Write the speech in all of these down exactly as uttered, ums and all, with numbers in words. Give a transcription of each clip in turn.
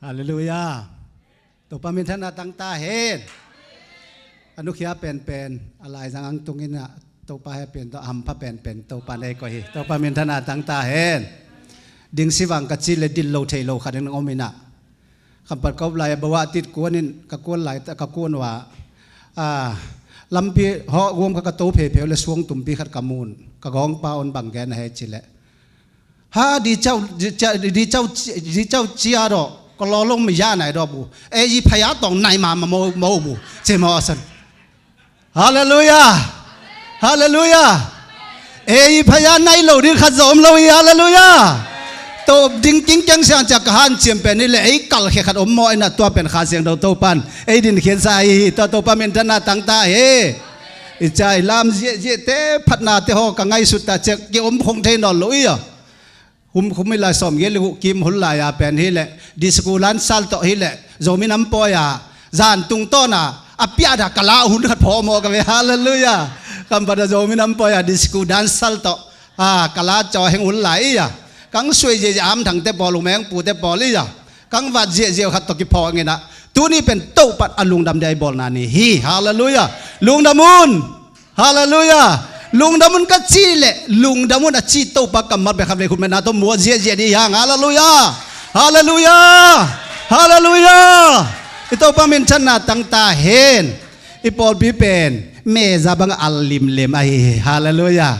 Halleluiah. Topa minthanna tangta hen. A nukhia penpen a laizang ang tunginah Topa he pen tawh a hampha penpen Topa nei koih hi. Topa minthanna tangta hen. Ding sivang ka ci le dil lo thei lo khat in ang om inah, khampat ka up lai a bawa tit kuanin ka kuan lai ka kuan uh a, lampi hawh guam kha ka to pheipheu le suang tumpi khat ka mun ka gawngpa on bang gen a hei cileh, ha di cau di cau di cau cia dawh ka lawlong mi ya nai dawh bu ei i phaya tawng nai mama mo bu ci mawh a san. Halleluiah. Halleluiah. Ei i phaya nai lo ding khat zawh om lo hi. Halleluiah. To ding kingkeng siang cia ka hanciam pen hi le ei kalkhia khat om mawh inah tua pen Kha Siangtho Topan ei dinkhiatsa ahi hi. Tua Topa minthanna tangta hi. I ca i lam ziahziahte phatnate haw ka ngaihsut ta ciak ki om khong thei nawn lo i a. Hum khum i lai sawm gel i guh kim hun lai a pen hi le disku dan sal tawh hi le Zomi nam pawi a zan tung tawna a piada ka la hun khat phawh mawh ka ve. Halleluiah. Kampata Zomi nam pawi a disku dan sal tawh a ka la caw heng hun lai i a. Kang suai ziahziah am thangte pawl umeng pute pawl i a. Kang vat ziahziah khat tawh kiphawh nginah tuni pen Topa a lungdam dia i bawlna ni hi. Halleluiah. Lungdam un. Halleluiah. Lungdam un ka ci le lungdam un a ci Topa kammal bek khat vei khut metna tawh muah ziahziah dih hang. Halleluiah. Halleluiah. Halleluiah. I Topa minthanna tangta hen. I pawlpi pen meza bang al limlim ahi hi. Halleluiah.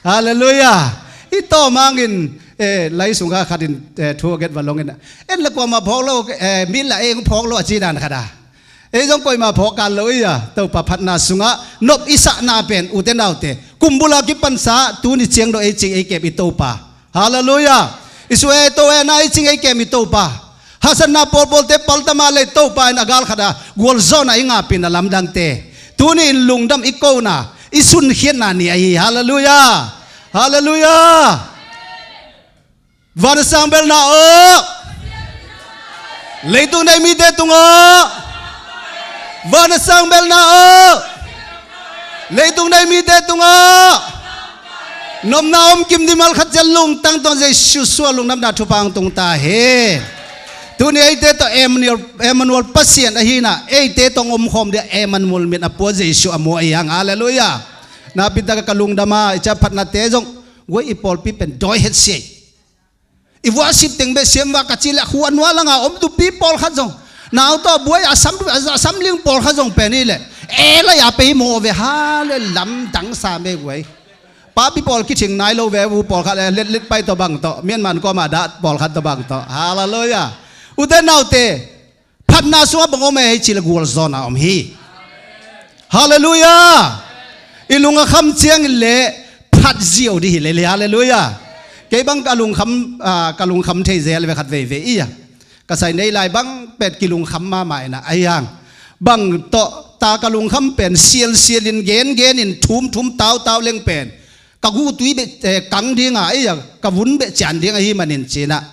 Halleluiah. I tawmangin eh, lai sungah khatin eh, thu a get va longin en la kuamah phawk lo eh, min la eng phawk lo a ci dan khat a. Ei zong koimah phawk kal lo i a Topa phatna sungah nop i sahna pen ute naute kumbula kipansa tuni ciang dawh ei cing ei kep i Topa. Halleluiah. I suai to ena ei cing ei kep i Topa. Hasanna pawlpawlte paltama lei Topa in a gal khat a gualzawhna i ngahpihna lamdangte tuni in lungdam i kona i sunkhiatna ni ahi. Halleluiah. Halleluiah. Van a sang belna aw leitung nei mite tungah van a sang belna aw leitung nei mite tungah nopna om kim dimal khat cian lungtang tuang Jesu sua lungdamna thupha ang tungta hi. Tuni eite tawh Emmanuel, Emmanuel Pasian ahi inah eite tawh omkhawm dia Emmanuel min a pua Jesu a mu ahi hang. Halleluiah. Napi taka ka lungdama i ca phatnate zong guai i pawlpi pen dawi het siai. I vuahsip teng beh siam va ka ci le khu a nualanga om tupi pawlkhat zong nau tawh buai a sam a samling pawlkhat zong pen hi le e lai a pei maw ve ha le lamdang sa me guai. Papi pawl kithing nai lo ve u pawlkhat le letlet pai tawh bang tawh mianman kawmah dah pawlkhat tawh bang tawh. Halleluiah. Ute naute phatna sungah bang om e hei ci le gualzawhna om hi. Halleluiah. I lung a kham ciangin le phat ziau dih hi le le halleluiah. Kei bang ka lungkham ah, ka lungkham thei zel ve khat veivei i a ka sai nei lai bang pet kilungkham mahmah inah ahi hang bang tawh ta ka lungkham pen sialsialin gengenin thumthum tautau leng pen ka guhtui beh eh, kang dinga i a ka vun beh cian ding ahi manin cinah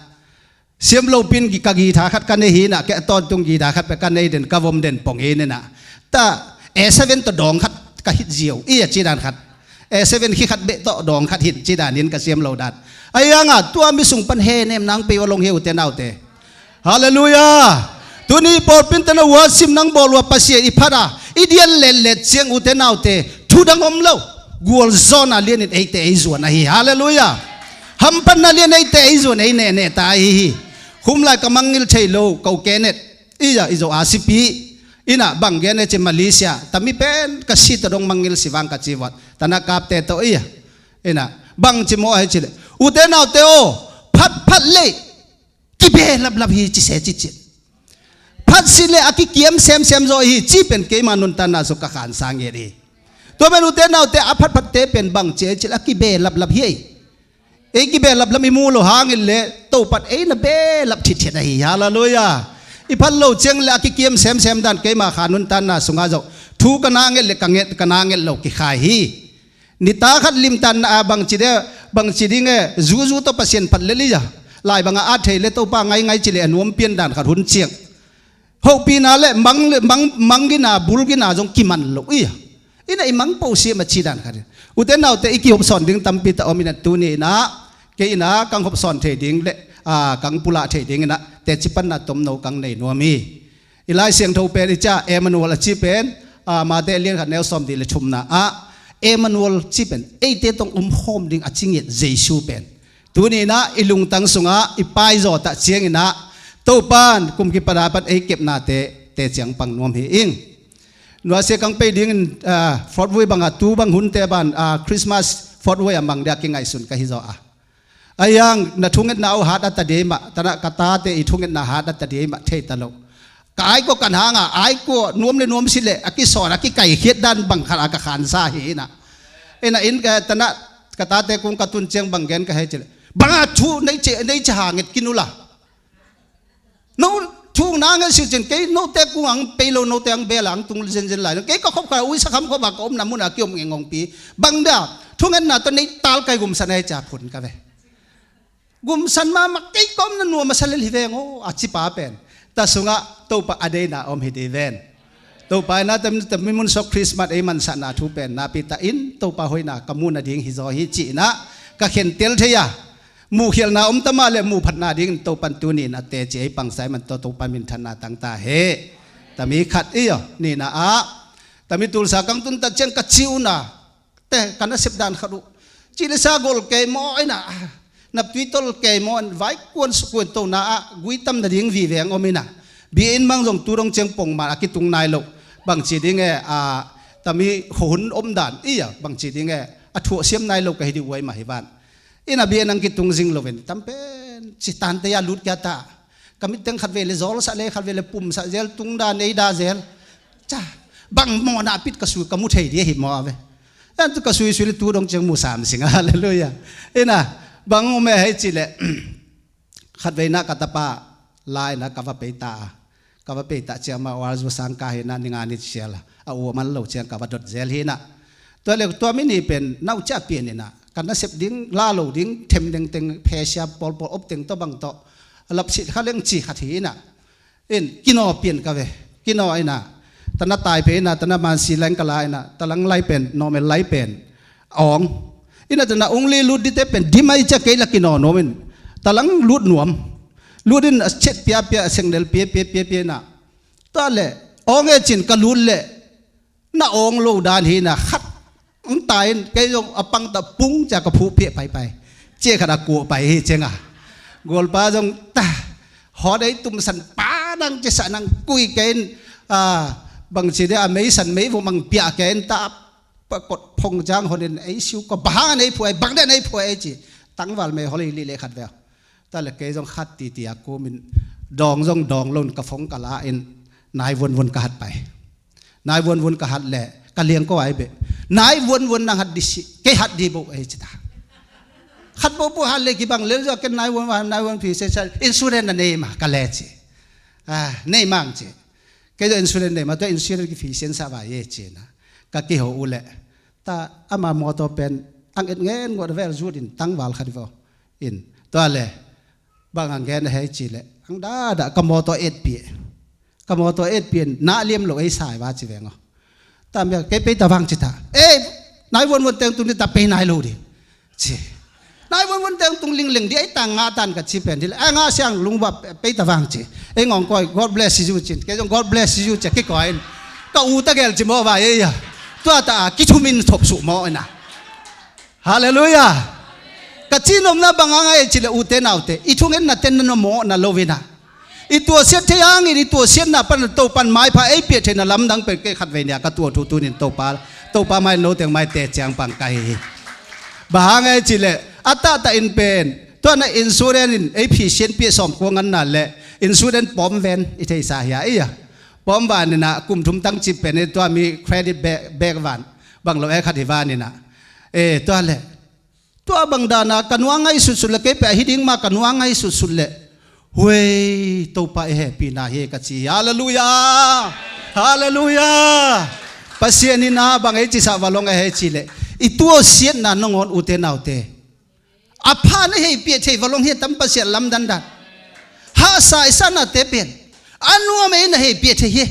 siam lopin ka guitar khat ka nei hinah keh tawntung guitar khat peh ka nei den ka vom den pong hinah ta e seven tawh dawng khat ka hit ziau i a cidan khat e seven khi khat beh tawh dawng khat hit cidan hin ka siam lo dan ahi hanga tua mi sung pan he nem nang pei a long heu te naute. Halleluiah. Tuni pawlpin tana worship nang bawl ua Pasian i phat a i dian letlet ciang ute naute thudang om lo gualzawhna lianin eite ei zuan ahi. Halleluiah. Hamphatna lian eite ei zuan ei nehneh ta ahi hi. Khum lai ka mangngil thei lo ko kenet i a i zo a sipi inah bang gen e ci Malaysia tami pen ka si ta dong mangngil sivang ka ci vuat tana kapte tawh i a inah bang ci maw ahi ci le ute naute aw phatphat lei kibe laplap hi ci se cicin phat si le a kikiam semsem zaw hi ci pen keima nuntanna suk ka khansa nget hi. Tua pen ute naute a phatphatte pen bang ci ahi ci le a kibe laplap hi ei. Ei kibe laplap i mu lo hangin le Topat ei na be lap thithiat ahi. Halleluiah. I phat lo ciang le a kikiam semsem dan keima kha nuntanna sungah zawh thu ka na nget le ka nget ka na nget lo kikhai hi. Nita khat limtanna a bangci de bangci ding e zuzu tawh Pasian phat le li a lai bangah a thei le Topa ngaingai ci le a nuam pian dan khat hun ciang hopihna le mang le mang mang gina bul gina zong kiman lo i a inah i mang po siam a ci dan khat in ute naute i kihopsawn ding tampi ta om inah tuni inah kei inah kang hopsawn thei ding le ah, kang pulah theih dinginah teci panna tomno kang nei nuam hi. I Lai Siangtho pen i cih a Emmanuel a cih pen, ah, Mate lian khat neu sawm dih le thumna ah Emmanuel cih pen eite tawh om khawm ding a ci ngiat Jesu pen tuni inah i lungtang sungah i paizaw tah cianginah Topan kum kipat a pan ei kepnate teci ang pang nuam hi ing. Nuasia kang pei dingin, ah, Fort Wayne bangah tu bang hunte ban, ah, Christmas Fort Wayne a mang dia kingaihsun ka hi zaw a. A yang na thungetna uh hat a ta dei mah, tanah ka tate i thungetna hat a ta dei mah thei ta lo. Ka aiko kan hanga aiko nuam le nuam si le a kisawn a kikaikhiat dan bang khat a ka khansa hi inah. Inah in ka tanah ka tate kung ka tun ciang bang gen ka hei ci le. Banga thu nei ci, nei ci hanget kinula. No thu na ngai si cin kei note kung ang pei lo note ang bela ang tung zenzen lai. Kei ka khop kha ui sa kham khop a ka omna muna ki om ngengong pi. Bang da thungetna to nei tal kai gumsan ai ca phun ka ve. Gumsan mama kei ka omna nuam a sa lel hi veng o a ci pa pen. Ta sungah Topa a deina om hi di ven. Topa ina tam, tam mi mun sok Christmas ei mansahna thu pen napi ta in Topa hoina ka muhna ding hi zaw hi ci inah ka khentel thei a. Muhkhialna om ta mah le muhphatna dingin Topan tuni in a teci ei pangsa ei man tawh Topa minthanna tangta he. Tami khat i aw nina ah tami tulsa kang tun ta ciang ka ci una te ka nasep dan khat uh. Ci le sa gol kei maw ina naptui tol kei maw an vai kuan sukuan tona ah gui tam na ding vive ang om ina. Bia in mang zong tu dong ciang pong man a kitung nai lo. Bangci ding e a tami khuahun om dan i a bangci ding e a thuah siam nai lo ka hi dih uai mah hi van. Ina bia nang kitung zing loin tam pen ci tante a lut kia ta. Ka mit teng khat vei le zawlsah le khat vei le pumsah zel tung da nei da zel. Ca bang mawhna a pit ka sui ka mu thei dih a hi maw a ve. An tu ka sui sui le tu dong ciang mu sam sing a halleluia. Ina bang um e hei ci le khat veina ka tapa la ina ka va pei ta a. Ka va pei ta ciang ma wal zu sang ka hi na ninga ni ci sial a. A u man lo ciang ka va dot zel hi na. Tua le tua mi ni pen nau cia pian ina. Ka nasep ding la lo ding them deng teng phesia pawlpawl op teng tawh bang tawh. A lap sit kha leng ci khat hi ina. In kinaw pian ka ve. Kinaw ina. Tana tai pe ina tana mansi leng ka la ina. Talang lai pen normal lai pen. Awng. Ina tana ungli lut dite pen dimai cia kei la kinaw nuam in. Talang lut nuam. Lut in a chet pia pia a sengdel pia pia pia pia ina. Tua le awng e cin ka lut le na awng lo dan hi na khat ang ta in kei zong a pang ta pung cia ka phuh piah paipai. Cia khat a kuah pai hi cianga. Gualpa zong ta hawt ei tumsan pa nang cia sa nang kui kei in bangci de a meisan mei vumang piah kei in ta pakot phong ciang honin ei siu ko bahang an ei phuai bang den ei phuai ei ci. Tangval mei hol ei lih le khat veu. Ta le kei zong khat titi a kumin dawng zong dawng lo in ka phong ka la in nai vuanvuan ka hat pai. Nai vuanvuan ka hat le ka liang ko ai beh. Nai vuanvuan nang hat di si kei hat di bo ei ci ta. Khat bo bo hat le kibang le zua ken nai vuanvuan nai vuan phi se sa insurance na nei ma ka le ci. Ah, nei mang ci. Kei zua insurance nei ma tua insurance ki phi sen sa va ye ci na. Ka kiho u le ta ama mawtaw pen ang et ngen ngot vel zut in tangval khat vo in tua le bang ang gen a hei ci le ang dada ka mawtaw et pih. Ka mawtaw et pih in na liam lo ei sai va ci veng aw. Tam bia kei pei ta vang ci ta ei nai vuanvuan teng tung di ta pei nai lo di ci. Nai vuanvuan teng tung lingleng di ei ta nga tan ka ci pen di le a nga siang lungba pei ta vang ci. Ei ngawng koi God bless you cin kei zong God bless you ci kikoi in ka u ta gel ci maw va ei a tua ta a kithumin thop suh maw ina. Halleluia. Ka cinomna bang a ngai ci le ute naute i thungetna ten na mawhna lovina i tuahsiat thei hangin i tuahsiatna pan Topan maipha ei piah theihna lamdang pen kei khat vei nia ka tuah thu tunin Topa Topa mai no teng mai te ciang pang ka hi hi. Bang a ngai ci le a tahta in pen tuana insurance in ei phi sian piah sawm kua nganna le insurance pawm ven i theisa hia ei a pawm vanina kum thum tang cip pen i tua mi credit back van bang lo e khat hi vanina. E tua le tua bang dana ka nuang ngai sutsut le kei pe ahi ding ma ka nuang ngai sutsut le huei Topa i hehpihna hi ka ci. Halleluia. Halleluia. Pasian ina bang ei ci sa valong a hei ci le i tuahsiatna nangawn ute naute a pha na hei piah thei valong hi tam Pasian lamdandan. Hahsa i sanate pen a nuam ei na hei piah thei hi.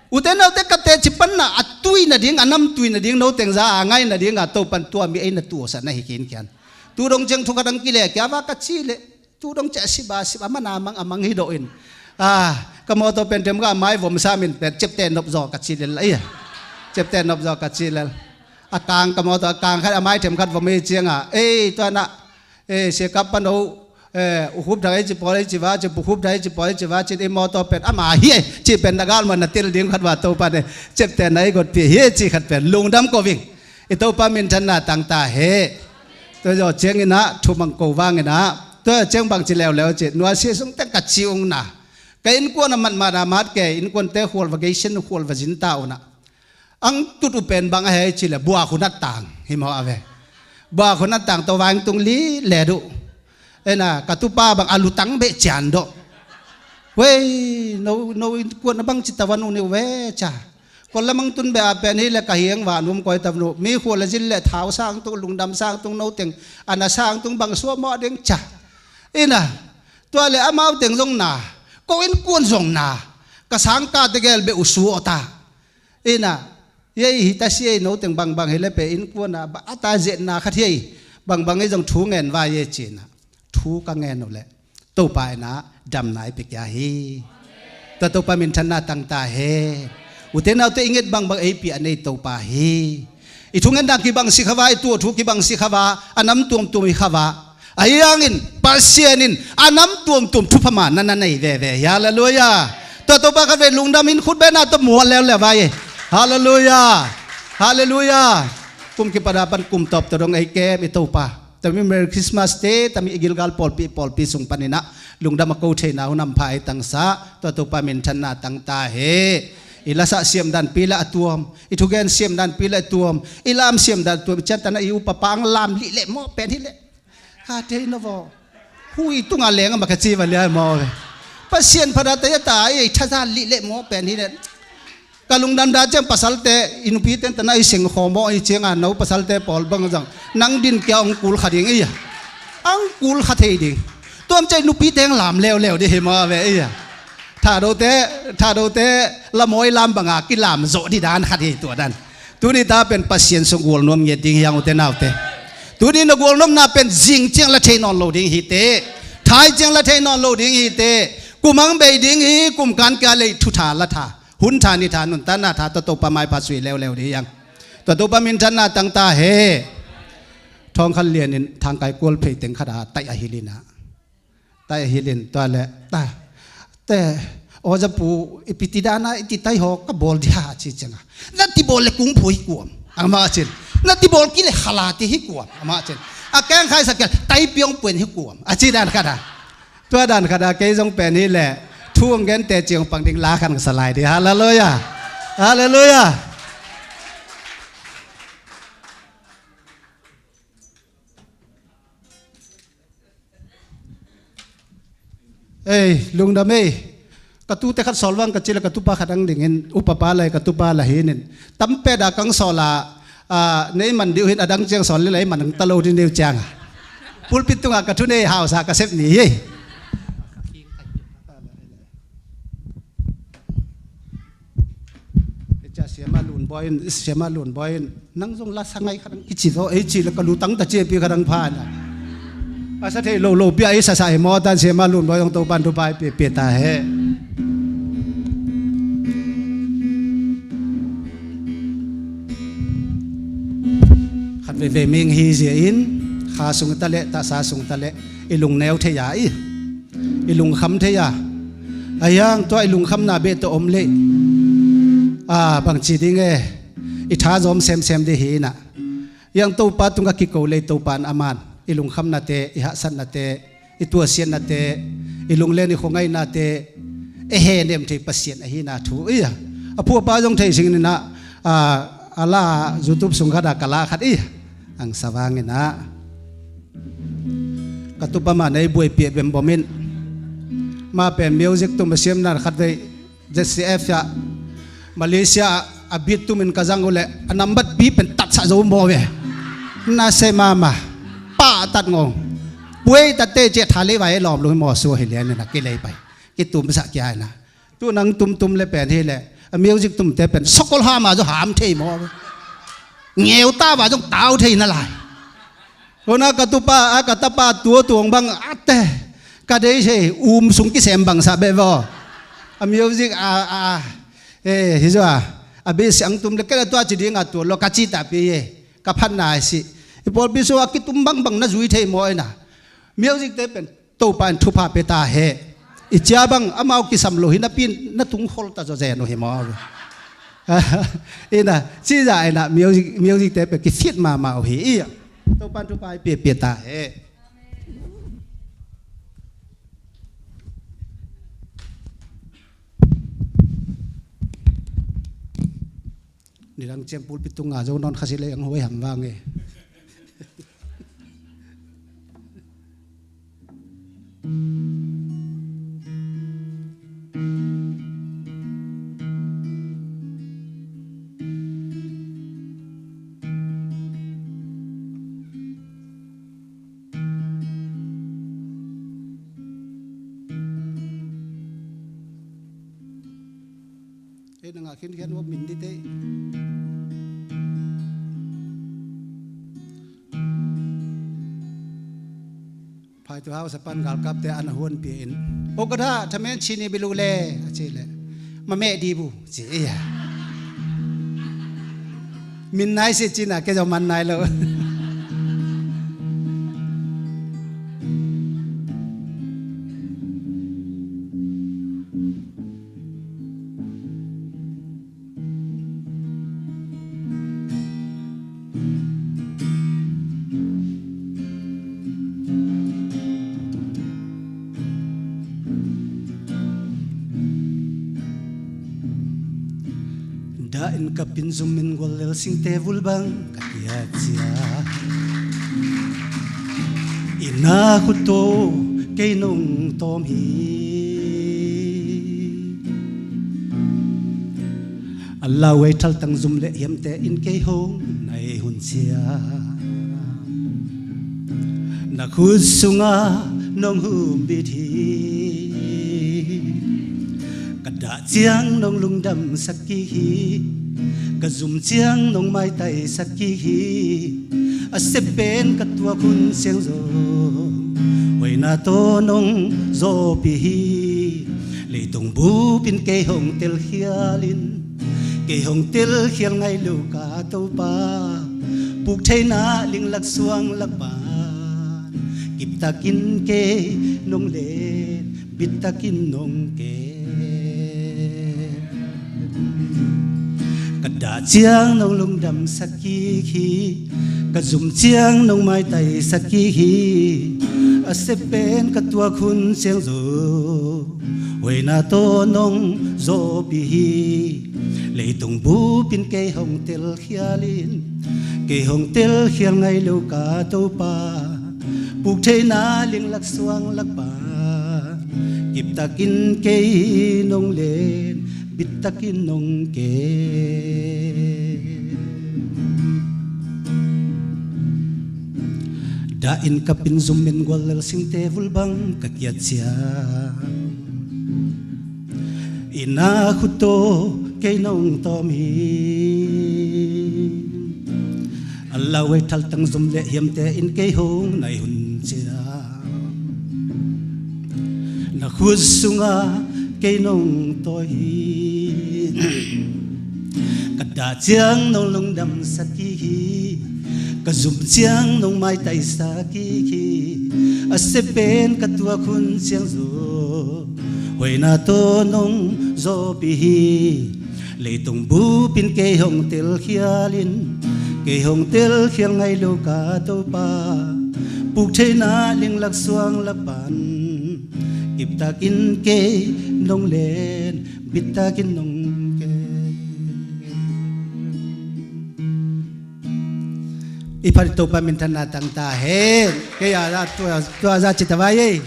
Ute naute ka teci panna a tui nading a nam tui nading no tengza a ngai nading a Topan tua mi ei na tuahsa na hi kinkhian. Tu dong ciang thukhat ang kile kia va ka ci le Tu dong ciah sip a sip a, a man a mang a mang hi dawh in. Ah, ka mawtaw pen themkhat a mai vom sam in pen ciapteh nop zaw ka ci lel a, ia. Ciapteh nop zaw ka ci lel. A kang, ka mawtaw a kang khat a mai themkhat vom hi ciangah, ei, tua nah, ei, siakap pano, eh, u Khup Thang ei ci pawl ei ci va, ci Pu Khup Thang ei ci pawl ei ci va, ci i mawtaw pen ama hi ei, ci pen na gal mah na tel ding khat va Topa ne, ciapteh na i gotpih hi ei ci khat pen lungdam ko ving. I Topa minthanna tangta he. Tua zawh cianginah thumang ko vanginah tua ciang bang ci leuleu ci, nuasia sung teng ka ci ungna, ka innkuan a matmat a mat kei, innkuante khual va gei sin, khual va zinta unah, ang tut uh pen bang a hei ci le buak hun a tang hi maw a ve. Buak hun a tang tawh vang tung li le duh. Ena ka tupa bang a lutang beh cian dawh. Wei, no, no innkuan a bang ci tavan uh ni ve ca. Kol lamang tun beh a pen hi le ka hiang van um koi tavan uh. Mi khua le zin le thau sang tung, lungdam sang tung, no teng a na sang tung bang suah mawh ding ca. Ina, tua le amau teng zong na, ko innkuan zong na, ka sangkate gel beh uh suah ta. Ina, yei hi ta si ei, no teng bangbang hi le pe innkuan a ba a ta zetna khat hi ei, bangbang ei zong thu ngen vai ei cina. Thu ka ngen uh le Topa ina damna i pia kia hi. Tua Topa minthanna tangta he. Ute naute i nget bangbang ei pia a nei Topa hi. I thungen dan kibang si khava, i tuah thu kibang si khava, a nam tuamtuam hi khava. Ahi hangin Pasian in a nam tuamtuam thupha ma na na nei veve hi. Halleluia. Tua Topa khat ve lungdam in khut bena tawh mual leuleu vai. Halleluia. Halleluia. Kum kipada pan kum tawp tawh dong ei kem i Topa. Tami Merry Christmas te, tami i Gilgal pawlpi, pawlpi sung paninah lungdam a ko theina hun hampha ei tangsa, tua Topa minthanna tangta he. I lasah siamdan pi le a tuam, i thugen siamdan pi le a tuam, i lam siamdan tuam, i ciantana i upapa ang lam lih le mawh pen hi le. Ka thei na vaw. Hui tunga leng a ma ka ci va lia mawh ve. Pasian phada ta ia ta i thaza lih le mawh pen hi le. Ka lungdam dan ciang pasalte, i nupite tana i seng khawm aw i cianga no pasalte pawl bang zang. Nang din kia ong kul kha ding ia. Ang kul kha thei ding. Tuam ciang i nupite ang lam leuleu ding hi maw ve ia. Thadote, thadote, lamawi lam banga kilam zawh dih dan khat hi tua dan. Tuni ta pen Pasian sung gualnuam ngiat ding hi ang ute naute. Tuni na gualnuamna pen zing ciang la thei nawn lo ding hi te. Thai ciang la thei nawn lo ding hi te. Kum ang bei ding hi, kum kan kia lei thu tha la tha. Hun tha ni tha nuntanna tha tua Topa maipha sui leuleu dih hi ang. Tua Topa minthanna tangta he. Thawng khan lianin thangkai kual phei teng khat a taih a hilinah. Taih a hilin tua le ta. Te, aw zapu i piti dana i ti taih haw ka bawl dih ha ci cianga. Na ti bawl le kung phu hi kuam. Amah cin. Na ti bawl ki le khala ti hi kuam. Amah cin. A keng khai sak kia taih piong puen hi kuam. A ci dan khat a. Tua dan khat a kei zong pen hi le thu ang gen te ciang pang ding la khan ka salai di. Halleluia. Halleluia. Ei, lungdam ei. Ka tute khat sawl vang ka ci le ka tupa khat ang dingin upapa lai ka tupa la hinin. Tampet a kang sawl a, a, nei man dih uh hin a dang ciang sawl le lai man ang ta lo dih neu ciang a. Pulpit tungah ka thu nei hausa ka sep ni hi ei. Ecia siama lun bawi in, siama lun bawi in, nang zong la sangai khat ang kici zaw, ei ci le ka lutang ta ci pi khat ang pha na. A sa thei lo lo pia ei sa sa ei maw tan siama lun bawi zong Topan thu pai pia pia ta he. Khat veve ming hi zia in, kha sung ta le, ta sa sung ta le, i lung neu thei a i. I lungkham thei a, a hiang tua i lungkhamna beh tawh om leh, a, bangci ding e, i tha zawm semsem dih hi inah. Hiang Topa tungah kiko lei Topa in a man i lungkhamnate, i hahsatnate, i tuahsiatnate, i lunglen i khuangaihnate, e he nem thei Pasian ahina thu i a. A phuapa zong thei sing inah, a, a la YouTube sung khat a ka la khat i a. Ang sa vang inah. Ka tupa mah nei buai piah bembom in. Mah pen music tum a siamna khat vei Z C F ah Malaysia ah a beat tum in ka zang uh leh a nambat pi pen tatsah zo maw ve. Na se mama. Pah tat ngong. Buai tatte ciah tha lei vai lawm lung hi maw sua hi lian in a kilei pai. Kitumsak kia inah. Tu nang tumtum le pen hi le a music tumte pen sokol hama zo ham thei maw. Ngeu ta va zong tau thei na lai. Kona ka tupa a ka tapa tua tuang bang a te. Ka deih thei, um sung kisem bangsa beh vaw. A music a, a, a, eh, hi zaw a. A beh siang tum le ka tua ci ding a tua lo ka ci ta pi e. Ka phatna a si. I pawlpi sung a kitum bangbang na zui thei maw ina. Music te pen Topa in thupha pe ta he. I cia bang amau kisam lo hi napi in na tung khol ta zaw zen uh hi maw. Ina, ci za ina music, music te pen kifit mahmah uh hi. Ia. Topa in thupha i pe, pe ta he. Nidang ciang pulpit tung a zo nawn kha si leh ang huai ham vang e. Ei, na ngah khinkhian uh min dite. Phaitu hausa pan galkapte an a huanpia in, "O ka tha, thamen chini bilu le," a ci le, "Mameh di bu," ci ia. Min nai si cina, kei zong man nai lo. Dah in ka pin zum in gual lel singte vul bang ka kiat cia. Ina khut tawh kei nong tawm hi. A lau ei thaltang zum le hiamte in kei hong nai hun cia. Na khut sungah nong humbit hi. Ka dah ciang nong lungdamsak kik hi. Ka zum ciang nong maitaisak kik hi. A sep pen ka tuak hun ciang zong huaina tawh nong zawpih hi. Leitung bup in kei hong telkhial in, kei hong telkhial ngai lo ka Topa. Puk theina linglak suanglak pan kiptakin kei nong len, bittakin nong ken. Ka dah ciang nong lungdamsak kik hi. Ka zum ciang nong maitaisak kik hi. A sep pen ka tuak hun ciang zong huaina tawh nong zawpih hi. Leitung bup in kei hong telkhial in, kei hong telkhial ngai lo ka Topa. Puk theina linglak suanglak pan kiptakin kei nong len, bittakin nong ken. Dah in ka pin zum in gual lel singte vul bang ka kiat cia. Ina khut tawh kei nong tawm hi. A lau ei thaltang zum le hiamte in kei hong nai hun cia. Na khut sungah kei nong tawi hi. Ka dah ciang nong lungdamsak kik hi. Ka zum ciang nong maitaisak kik hi. A sep pen ka tuak hun ciang zong huaina tawh nong zawpih hi. Leitung bup in kei hong telkhial in, kei hong telkhial ngai lo ka Topa. Puk theina linglak suanglak pan kiptakin kei nong len, bittakin nong ken. I phat Topa minthanna tang ta hen. Kei a tua, tua za ci ta vai ei.